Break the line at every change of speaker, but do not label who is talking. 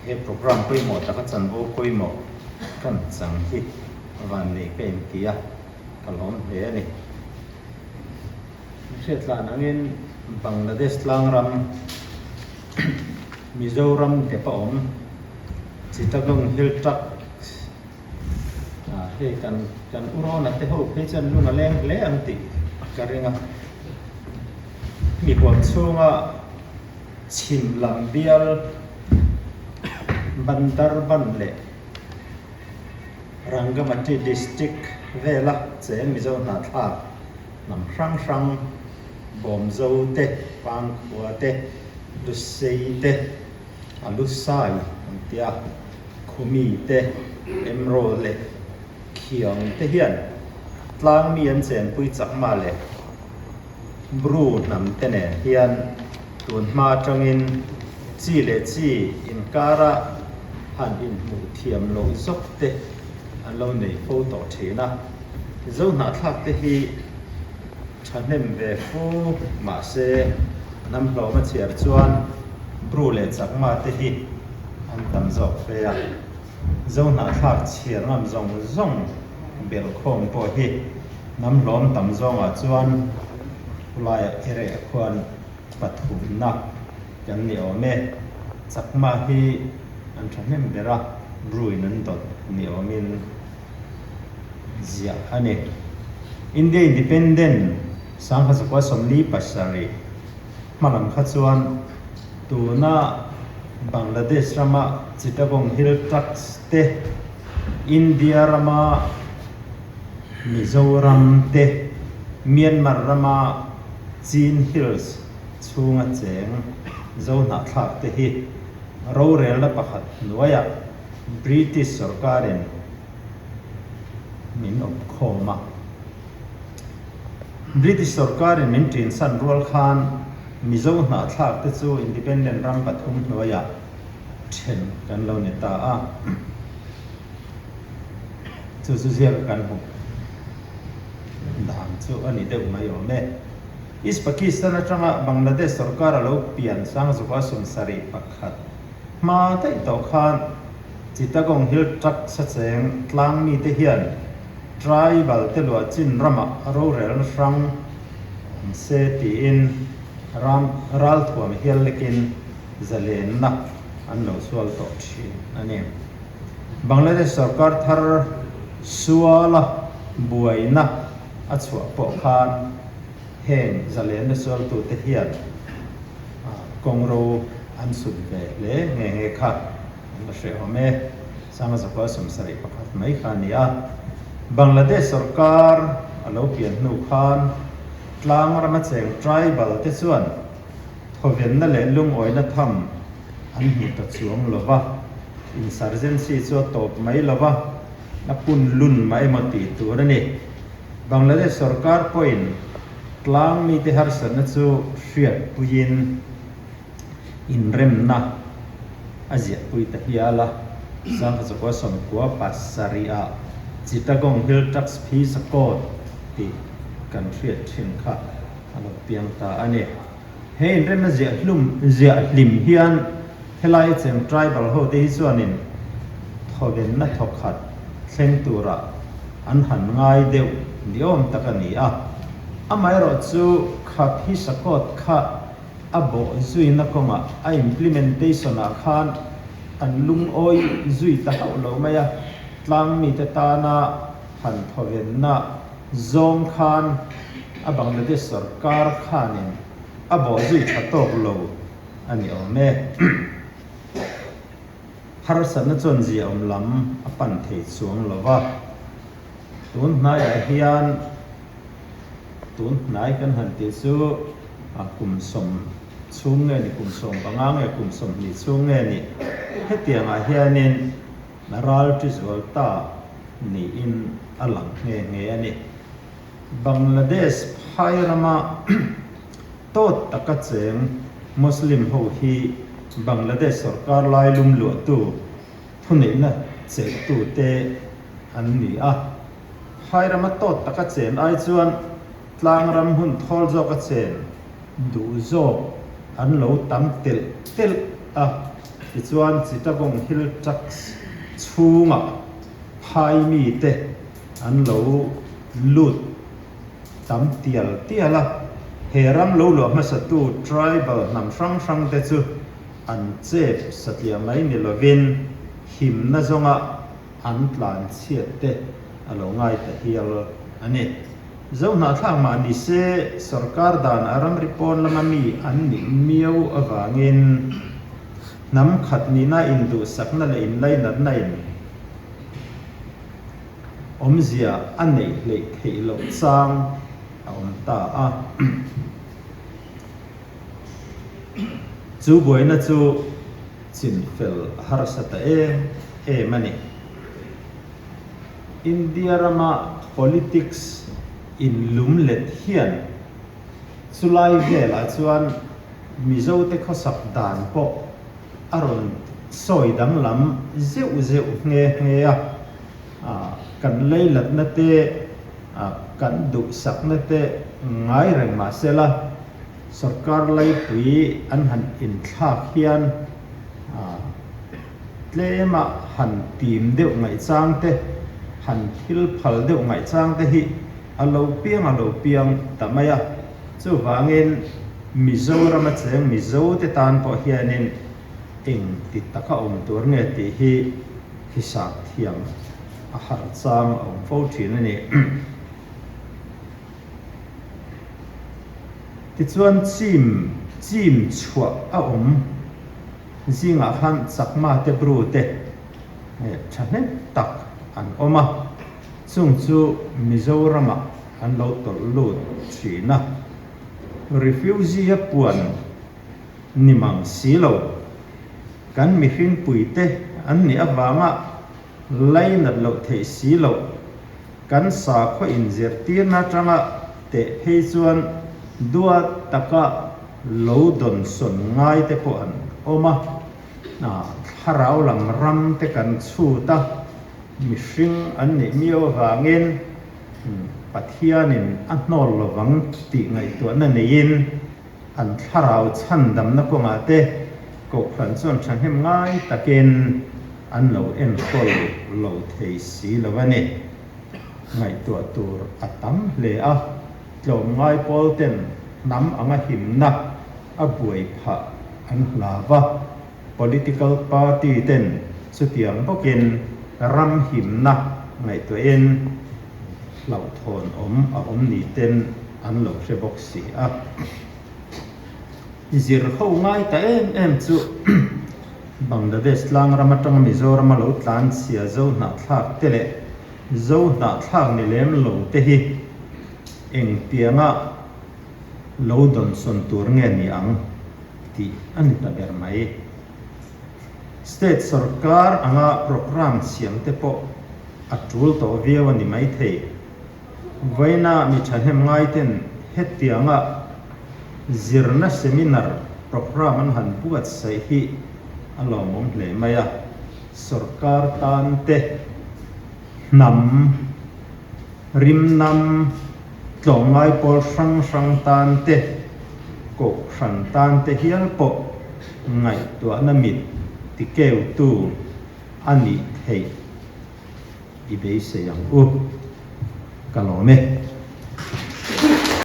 He programme pawimawh taka chanvo pawimawh kan chang hi vannei ka inti a, ka lawm hle a ni. Hriatlan angin Bangladesh tlangram Mizoram dep a awm Chittagong Hill Tracts hei kan kan Urona te ho phei chuan lung a leng hle ang tih ka ring a. Mi huam chhunga chhim lam bial Bandarban leh Rangamati District vela cheng Mizo hnahthlak hnam hrang hrang Bawmzo te, Pangkhua te, Lusei te, a Lusai an tia, Khumi te, Emro leh Khiang te hian tlang mi an chenpui chakma leh Bru hnam te nen hian tun hma atangin chi leh chi inkara han inhmuh thiam loh zawk te an lo nei fo tawh thin a. Zo hnahthlak te hi thahnem ve fu mahse hnam hlawm a chhiar chuan Bru leh Chakma te hi an tam zawk fe a. Zo hnahthlak chhiar ngam zawng zawng belhkhawm pawh hi hnam hlawm tam zawngah chuan khulaiah ereh khuan pathumna kan ni awm e. Chakma hi an thahnem ber a, Bru-in an dawt ni awmin ziah a ni. India Independent 1947 hmalam kha chuan tuna Bangladesh rama Chittagong Hill Tracts te, India rama Mizoram te, Myanmar rama Chin Hills chhunga cheng Zo hnahthlak te hi rorelna pakhat hnuaiah British sorkarin min awp khawm a. British sorkarin min ṭinsan rual khan Mizo hnahthlak te chu independent ram pathum hnuaiah ṭhen kan lo ni ta a. Chu chu ziak kan hmuh dan chu a ni deuh mai awm e. East Pakistan aṭanga Bangladesh sorkar a lo pian Sangzukah 71 hma daih tawh khan Chittagong Hill Tracts a cheng tlang mite hian Tribal te luah chin ramah rorelna hrang awm se tiin ram ralthuam hial lekin zalenna an lo sual tawh thin a ni. Bangladesh sorkar thar suala buaina a chhuah pawh khan heng zalenna sualtute hian kawngro an sut ve hle nghe nghe kha an la hrehawm e. Sangzakua 71 mai kha a ni a. Bangladesh sorkar a lo pian hnu khan tlang rama cheng tribal te chuan thawvenna leh lungawina tham an hmu ta chuang lo va, insurgency chu a tawp mai lo va, a pun lun mah emaw tih tur a ni. Bangladesh sorkar pawhin tlang mite harsatna chu hriatpuiin inremna a ziahpui ta hial a, 1997 ah Chittagong Hill Tracts Peace Accord tih kan hriat thin kha a lo piang ta a ni. He inremna ziahhlum ziahhlim hian helai cheng tribal ho te hi chuanin thawvenna thawkhat thleng turah an han ngai deuh ni awm tak a ni a. Amaherawh chu kha Peace Accord kha a bawh zuina kawngah a implementation ah khan an lungawi zui ta hauh lo mai a, tlang mite tana han thawvenna zawng khan a Bangladesh sorkar khanin a bawh zui tha tawk lo a ni awm e. Harsatna chuan ziaawm lam a pan thei chuang lo va, tun hnaiah hian Tun hnai kan han tih chu kum sawm chhung nge ni, kum 15 nge, kum 20 chhung nge ni, hetiangah hianin ral ṭi zual ta niin a lang nghe nghe a ni. Bangladesh phai rama tawt taka cheng Muslim ho hi Bangladesh sorkar lai lum luahtu thuneihna chelhtute an ni a. Phairama tawt taka chen ai chuan tlangram hun thawl zawka chen duh zawk an lo tam telh telh a. Tichuan, Chittagong Hill Tracts chhungah phai mite an lo lut tam tial tial a, he ram lo luah hmasatu tribal hnam hrang hrangte chu an chep satliah mai ni lovin himna zawnga an tlan chhiat te a lo ngai ta hial a ni. Zohnahthlak mah ni se sorkar dan a ramri pawn lama mi an nih miau avangin hnam khat nihna induhsakna leh inlainatna in awmzia a neih hleih theih loh chang a awm ta a. Chu buaina chu chinfel a harsa ta em em a ni. India rama politics inlum let hian chulai velah chuan Mizote khawsak dan pawh a rawn sawi danglam zeuh zeuh nghe nghe a, kan leilatna te, kan duhsakna te ngai reng mah sela sorkar laipui an han inthlak hian Tlema han tim deuh ngaihchang te, han thil phal deuh ngaihchang te hi a lo piang a lo piang ta mai a. Chuvangin Mizorama cheng Mizo te tan pawh hianin eng ti taka awm tur nge tih hi hisap thiam a harh chang a awm fo thin a ni. Tichuan chim chim chhuah a awm. Zingah khan Chakma te Bru te thahnem tak an awm a, chung chu Mizoramah an lo tawlh lut thin a. Refugee a puan ni mang si lo, kan mihringpui te an nih avanga lainat loh theih si loh, kan sakhaw inzirtirna atanga teh phei chuan duat taka Lo dawnsawn ngai te pawh an awm a, thlarau lam ram te kan chhut a, mihring an nih miau avangin Pathianin a hnawl lovang tih ngaihtuahna neiin an thlarau chhandamna kawngah te Kohhran chuan thahnem ngai takin an lo enkawl lo thei si lo a ni. Ngaihtuah tur a tam hle a. Tlawmngai pawl ten hnam anga himna a buai phah an hlau va, political party ten chutiang bawkin ram himna ngaihtuahin hlauhthawn awm a awm ni ten an lo hre bawk si a. Zir ho ngai ta em em chu Bangladesh tlangram atanga Mizorama lo tlanchhia zo hnahthlak te leh Zo hnahthlak ni lem lo te hi engtianga lo dawnsawn tur nge ni ang tih a ni ta ber mai. State sorkar anga programme siam te pawh a tul tawh viau a ni maithei. Vawiina mi thahnem ngaiten hetianga zirna seminar programme an han buatsaih hi a lawmawm hle mai a. Sorkar tan te, hnam, rimnam, tlawmngai pawl hrang hrang tan te, kohhran tan te hial pawh ngaihtuahna mit tikeutu a nih theih i beisei ang u. Ka lawm e.